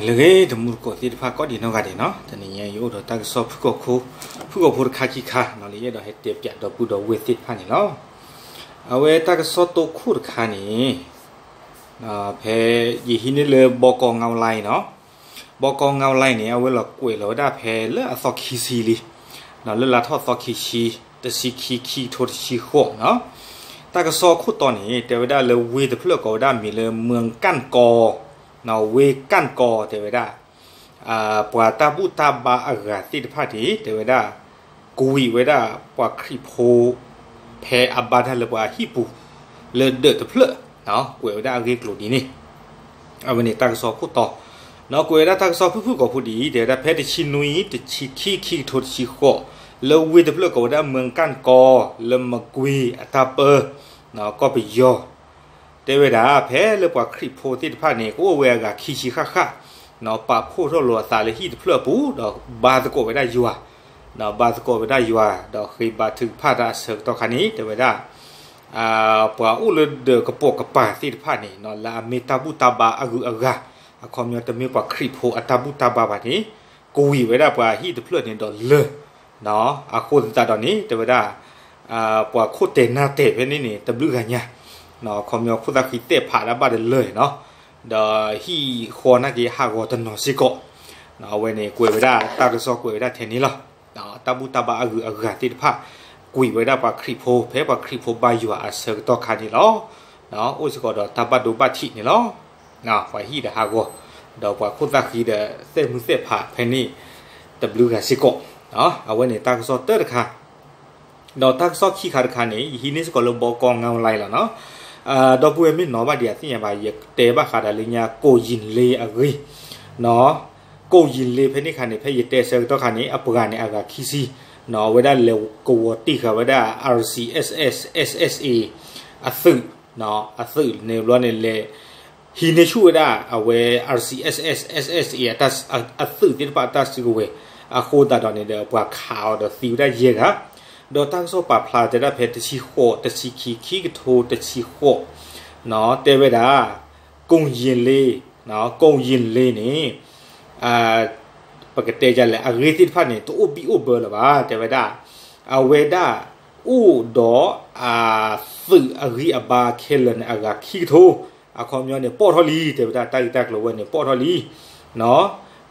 လၢအဂ့ၤ တမူတကိးသ့ၣ်တဖၣ်ကိးဒံးနီၢ်ဂၤဒဲးနီၤ, တနံၤညါယအိၣ်ဒီးတၢ်ကစီၣ်ဖုၣ်ကိာ်ဖိ, ဖုၣ်ကိာ်ဖိတခါခံခါနီၤ လၢယအဲၣ်ဒိးဟဲတဲပၠးဒီပုၢ်ဒီဝဲၢ်သ့ၣ်တဖၣ်န့ၣ်လီၤ. အဝဲတၢ်ကစီၣ်တိခိၣ်တခါန့ၣ် ဖဲယဟံးန့ၢ်လၢ ဘီကီ ငဝ်းလၢ် နီၤ, ဘီကီ ငဝ်းလၢ် န့ၣ် အဝဲလီၤကွဲးလီၤဝဲဒၣ်ဖဲလၢအသီခံဆံလံ, လၢလါထီၣ်သီခံဆံ, တဆံခံ ခံကထိတဆံဃိးနီၤ. တၢ်ကစီၣ်ခိၣ်တီန့ၣ် တဲဝဲဒၣ်လၢဝ့ၢ်တဖျၢၣ်ကိးဝဲဒၣ်မ့ၢ်လၢ မၢကၣ်ကီ, ဝ့ၢ်ကၣ်ကီ တဲဝဲဒၣ် ပှၤတၢ်ဘူၣ်တၢ်ဘါအဂၤသ့ၣ်တဖၣ်န့ၣ် တဲဝဲဒၣ် ကွံာ်ဝဲဒၣ်ပှၤခရံာ်ဖိ ဖဲအဘါတၢ်လၢပှၤဟံၣ်ပူၤ လၢဒၢးတဖျၢၣ်, ကွဲးဝဲဒၣ်အဂ့ၢ်အကျိၤဒ်န့ၣ်, အဝဲန့ၣ်တၢ်ကစီၣ်ခိၣ်တီ, ကွဲးဝဲဒၣ်တၢ်ကစီၣ်ဖုၣ်ဖုၣ်ကိာ်ဖိဒ်အံၤ တဲဝဲဒၣ်ဖဲတဆံနွံ တဆံခံ ခံကထိတဆံဃိး လၢဝ့ၢ်တဖျၢၣ်ကိးဝဲဒၣ် မၢကၣ်ကီ လၢမကွ့ၤအတၢ်ပၢ ကီၢ်ပယီၤ တဲဝဲဒၣ် ဖဲလၢပှၤခရံာ်ဖိသ့ၣ်တဖၣ်န့ၣ် ကအိၣ်ဝဲအဂၤခံဆံဃၣ်ဃၣ်, ပာ်ဖှိၣ်ထီၣ်လိာ်အသးလၢဟံၣ်တဖျၢၣ်အပူၤ ဒီးဘါသကိးဝဲဒၣ်ယွၤ, ဘါသကိးဝဲဒၣ်ယွၤ ဒီးဃ့ဘါထုကဖၣ်တၢ်အဆၢကတီၢ်ခါန့ၣ် တဲဝဲဒၣ် ပှၤအိၣ်လၢဒၢးကပိာ်ကပၤသ့ၣ်တဖၣ်န့ၣ် လၢအမ့ၢ်တၢ်ဘူၣ်တၢ်ဘါအဂုၤအဂၤ, အခီပညီတမ့ၢ်ပှၤခရံာ်ဖိအတၢ်ဘူၣ်တၢ်ဘါဘၣ်န့ၣ် ကွံာ်ဝဲဒၣ်ပှၤဟံၣ်တဖျၢၣ်န့ၣ်ဒီးလၢာ် အဃိသတးဒီးန့ၣ် တဲဝဲဒၣ် ပှၤခိၣ်တဲာ်နၢ်တဲာ်ဖဲန့ၣ်န့ၣ် တဘျုးဂၤညါ, အခီပညီခိၣ်သၣ်ဃံသဲးဖးဒၣ်ဘၣ်တလၢာ်နီၤ, ဒီးဟံၣ်ဃီနာ်က့ဟးဂီၤတနီၤစ့ၢ်ကီး, အဝဲန့ၣ်ကွဲးဝဲဒၣ်တၢ်ကစီၣ်ကွဲးဝဲဒၣ်ထဲန့ၣ်လီၤ. တၢ်ဘူၣ်တၢ်ဘါအဂုၤအဂၤသ့ၣ်တဖၣ် ကွံာ်ဝဲဒၣ်ပှၤခရံာ်ဖိ ဖဲပှၤခရံာ်ဖိဘါယွၤအဆၢကတီၢ်ခါန့ၣ်လီၤ. အိၣ်စ့ၢ်ကီးဒီးတၢ်ဘၣ်ဒိဘၣ်ထံးန့ၣ်လီၤ. ပှၤဟံၣ်ဒီးဟးဂီၤ, ဒီးပှၤခိၣ်သၣ်ဃံဒီးသဲးမုၢ်သဲးဖးဖဲန့ၣ် တဘျုးဂၤစ့ၢ်ကီး, အဝဲန့ၣ်တၢ်ကစီၣ်တၢတခါ ဒီးတၢ်ကစီၣ်ခံခါတခါန့ၣ် ယဟံးန့ၢ်စ့ၢ်ကီးလၢ ဘီကီ ငဝ်းလၢ် လီၤနီၤ. ဒီပုၢ်ဝဲၢ်မ့ၢ်နီၤဘၣ်ဒံးအသ့ၣ်ညါဘၣ် ယတဲဘၣ်ဃးဒီးလၢညါ ကိၣ်ယံၤလ့အဂ့ၢ်, ကိၣ်ယံၤလ့ဖဲန့ၣ်ခါန့ၣ် ဖဲယတဲဆၢကတီၢ်ခါန့ၣ် အပှၤန့ၣ်အဂၤခံဆံ, အဝဲဒၣ်လဲၤကဝီၤတ့ၢ်ဃာ်ဝဲဒၣ် RCSS SSA အသုး, အသုးန့ၣ်ဘျီန့ၣ်လဲၤ ဟံးန့ၢ်ဆူၣ်ဝဲဒၣ်အဝဲ RCSS SSA အသုးသ့ၣ်တဖၣ်အတၢ်စုကဝဲၤ, အဃိသတးဒီးန့ၣ်ဒီး ပှၤခးအီၤဒီးသံဝဲဒၣ်ယဲၢ်ဂၤ, ဒီးတၢ်ကစီၣ်ပာ်ဖျါတဲဒၣ်ဖဲတဆံဃိး တဆံခံ ခံကထိတဆံဃိး, တဲဝဲဒၣ် ကိၣ်ယံၤလ့, ကိၣ်ယံၤလ့န့ၣ် ပကတဲဒ်လဲၣ် အဂ့ၢ်သ့ၣ်တဖၣ်န့ၣ် တအိၣ်ဘံၣ်အိၣ်ဘၢလၢၤဘၣ် တဲဝဲဒၣ်, အဝဲဒၣ် အိၣ်ဒီးအသုးအဂံၢ်အဘါခဲလၢာ်န့ၣ် အဂၤခံကထိ, အခီပညီန့ၣ် ပိာ်ထီၣ်လံ တဲဝဲဒၣ် တၢ်ဂ့ၢ်တၢ်ကျိၤဝဲန့ၣ် ပိာ်ထီၣ်လံ,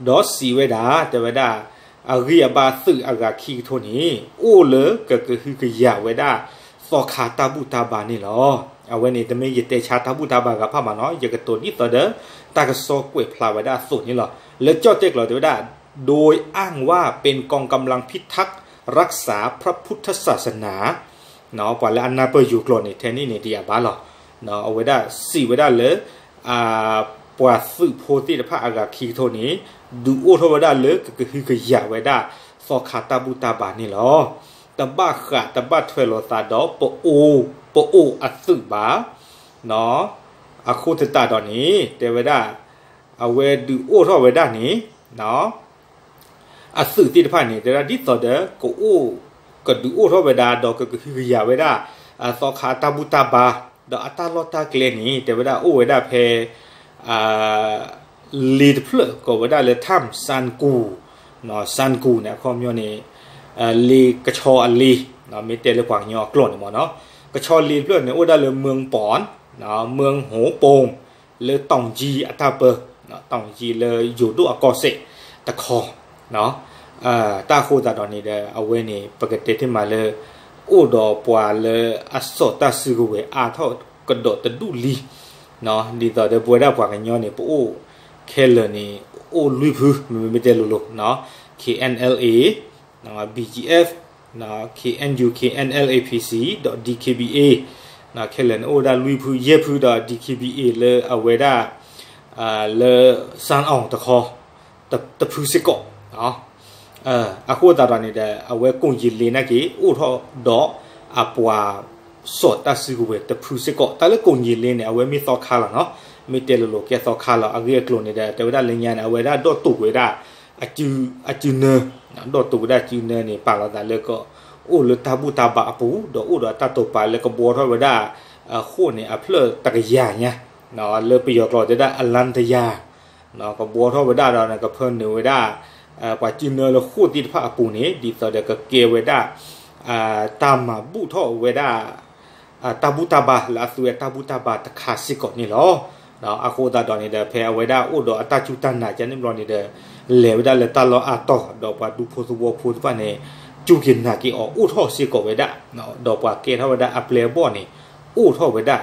ဒီးစံးဝဲဒၣ် တဲဝဲဒၣ် အဂံၢ်အဘါသုးအဂၤခံကထိန့ၣ် အိၣ်လၢကကဟုကယာ်ဝဲဒၣ် သီခါတၢ်ဘူၣ်တၢ်ဘါန့ၣ်လီၤ. အဝဲန့ၣ် တမ့ၢ်ယတဲဆါတၢ်ဘူၣ်တၢ်ဘါဂၤဖးမးနီၤ ယကတိၤဒ်သိးဒီး တၢ်ကစီၣ်ကွဲးဖျါဝဲဒၣ်အသိးန့ၣ်လီၤ. လၢကၠီၣ်တဲၣ်ကျိာ်တဲဝဲဒၣ် โดยอ้างว่าเป็นกองกำลังพิทักษ์รักษาพระพุทธศาสนา ပှၤလၢအနၢ်ပၢၢ်ယိၤကျိာ်န့ၣ် ထဲန့ၣ်န့ၣ် တယာ်ဘၣ်လီၤ. အဝဲဒၣ်စံးဝဲဒၣ်လၢ ပှၤသုးဖိသ့ၣ်တဖၣ်အဂၤခံကထိန့ၣ် ဒုးအိၣ်ထီၣ်ဝဲဒၣ်လၢကကဟုကယာ်ဝဲဒၣ် သီခါတၢ်ဘူၣ်တၢ်ဘါန့ၣ်လီၤ. တဘၣ်ဃးတဘၣ်ထွဲလိာ်သးဒီး ပအိၣ်အသုးဘၣ် အဃိသတးဒီးန့ၣ် တဲဝဲဒၣ် အဝဲဒုးအိၣ်ထီၣ်ဝဲဒၣ်န့ၣ် အသုးသ့ၣ်တဖၣ်န့ၣ် တဲဝဲဒၣ်ဒ်သိးဒီး ကအိၣ် ကဒုးအိၣ်ထီၣ်ဝဲဒၣ် ဒီးကကဟုကယာ်ဝဲဒၣ် သီခါအတၢ်ဘူၣ်တၢ်ဘါ ဒီးအတၢ်လီၢ်တၢ်ကျဲန့ၣ် တဲဝဲဒၣ်အိၣ်ဝဲဒၣ်ဖဲ လ့တဖျၢၣ်ကိးဝဲဒၣ်လၢ ထၣ်စၣ်ကူၣ်, စၣ်ကူၣ်န့ၣ် အခီပညီန့ၣ် လ့ကဆီအလ့, မ့ၢ်တဲလၢပှၤကညီအကျိာ်န့ၣ်မ့ၢ်နီၤ, ကဆီလ့တဖျၢၣ်န့ၣ် အိၣ်ဝဲဒၣ်လၢ မၢၢ်ပိၣ်, မၢၢ်ဟိၣ်ပိၣ်, လၢတီၣ်ကၠံအတၢ်ပၢ, တီၣ်ကၠံလၢယိၤဒိၣ်အကီၢ်စဲၣ်တခီ တၢ်ဃိသတးဒီးန့ၣ်ဒီး အဝဲန့ၣ် ပကတဲတ့ၢ်မးလၢ အိၣ်ဒီးပှၤလၢအစိာ်တၢ်စုကဝဲၤအါထီၣ်ကဒီးတဒူၣ်လံ, ဒ်သိးဒီးပဝဲဒၣ်ပှၤကညီန့ၣ် ပအိၣ်ခဲလၢာ်န့ၣ် အိၣ်လွံၢ်ဖု မ့မ့ၢ်တဲလိၤလိၤ KNLA, BGF, KNU KNLA PC ဒီး DKBA, ခဲလၢာ်န့ၣ်အိၣ်ဝဲဒၣ်လွံၢ်ဖုယဲၢ်ဖုဒီး DKBA လၢအဝဲဒၣ် လၢစၣ်အီၣ်တခီ တဖုစ့ၢ်ကီး, အဃိသတးဒီးန့ၣ်ဒီး အဝဲကိၣ်ယံၤလ့နာ်က့ အိၣ်ထီၣ်ဒီးအပှၤစိာ်တၢ်စုကဝဲၤတဖုစ့ၢ်ကီး, တၢ်လၢကိၣ်ယံၤလ့န့ၣ် အဝဲမ့ၢ်သီခါလီၤနီၤ, မ့ၢ်တဲလိၤလိၤကဲသီခါလီၤ, အဂ့ၢ်အကျိၤန့ၣ်ဒီး တဲဝဲဒၣ်လၢညါန့ၣ် အဝဲဒၣ်ဒီၣ်တုာ်ဝဲဒၣ် အစုနၢ, ဒီၣ်တုာ်ဝဲဒၣ်စုနၢန့ၣ်ပာ်လီၤသးလၢကအိၣ်လၢတၢ်ဘူၣ်တၢ်ဘါအပူၤ, ဒီးအိၣ်ဒီးတၢ်တိာ်ပာ်လၢကဘှီထီၣ်ဝဲဒၣ် အဃိၣ်န့ၣ် အဖျၢၣ်တကယၤညါ, လၢပယီၤကျိာ်တဲဒၣ် အလါတကယၤ ကဘှီထီၣ်ဝဲဒၣ်ဒီး ကဖၢနုာ်ဝဲဒၣ် ပှၤစုနၢလၢဃိာ်သ့ၣ်တဖၣ်အပူၤန့ၣ် ဒ်သိးဒီးကကဲဝဲဒၣ် တၢ်မၤဘူၣ်ထီၣ်ဝဲဒၣ် တၢ်ဘူၣ်တၢ်ဘါလၢအသုဝဲတၢ်ဘူၣ်တၢ်ဘါတခါစ့ၢ်ကီးန့ၣ်လီၤ. အဃိသတးဒီးန့ၣ်ဒီး ဖဲအဝဲဒၣ်အိၣ်ဒီးအတၢ်စူၢ်တၢ်နာ်ကန့ၣ်ဘျီန့ၣ်ဒီး လဲၤဝဲဒၣ်လၢတၢ်လီၢ်အါတီၢ် ဒီးပှၤဒူဖိသဝီဖိသ့ၣ်တဖၣ်န့ၣ် စူၢ်က့ၤနာ်က့ၤအီၤအိၣ်ထီၣ်စ့ၢ်ကီးဝဲဒၣ် ဒီးပှၤကဲထီၣ်ဝဲဒၣ်အပျဲၢ်အဘီၣ်န့ၣ် အိၣ်ထီၣ်ဝဲဒၣ်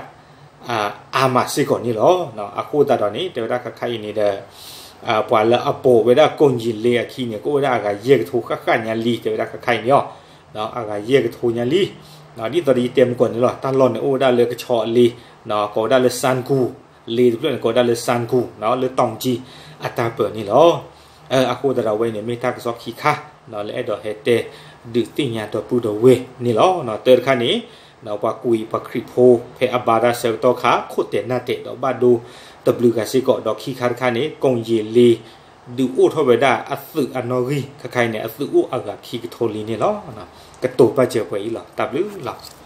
အါမးစ့ၢ်ကီးန့ၣ်လီၤ. အဃိသတးဒီးန့ၣ် တဲဝဲဒၣ်ခါခါအံၤန့ၣ်ဒီး ပှၤလၢအပိာ်ဝဲဒၣ်ကိၣ်ယံာ်လ့အခံန့ၣ် ကအိၣ်ဝဲဒၣ်အဂၤယဲၢ်ကထိဃၣ်ဃၣ်ညါလံ တဲဝဲဒၣ်ခါခါအံၤန့ၣ်လီၤ. အဂၤယဲၢ်ကထိညါလံ. ဒ်သိးဒီးယတဲမုၢ်ကီၢ်န့ၣ်လီၤ တၢ်လီၢ်န့ၣ်အိၣ်ဝဲဒၣ်လၢကဆီအလ့ ကိးဝဲဒၣ်လၢ စၣ်ကူၣ် လ့တဖျၢၣ်န့ၣ် ကိးဝဲဒၣ်လၢ စၣ်ကူၣ် လၢတီၣ်ကၠံအတၢ်ပၢၤန့ၣ်လီၤ. အဃိသတးဒီးအဝဲအံၤန့ၣ် မ့ၢ်တၢ်ကစီၣ်ခံခါ လၢအဲၣ်ဒိးဟဲတဲဒုးသ့ၣ်ညါဒီပုၢ်ဒီဝဲၢ်န့ၣ်လီၤ. တၢတခါန့ၣ် ပှၤကွံာ်ပှၤခရံာ်ဖိဖဲအဘါတၢ်ဆၢကတီၢ်ခါ ခိၣ်တဲာ်နၢ်တဲာ်ဒီးဘၣ်ဒိတဘျုးဂၤစ့ၢ်ကီး ဒီးခံခါတခါန့ၣ် ကိၣ်ယံာ်လ့ ဒုးအိၣ်ထီၣ်ဝဲဒၣ်အသုးအနီၣ်ဂံၢ် ခါခါအံၤန့ၣ် အသုးအိၣ်အဂၤခံကထိလံန့ၣ်လီၤ. ကတိၤပာ်စၢၤပှဲၤအံၤလီၤ. တၢ်ဘျုးလီၤ.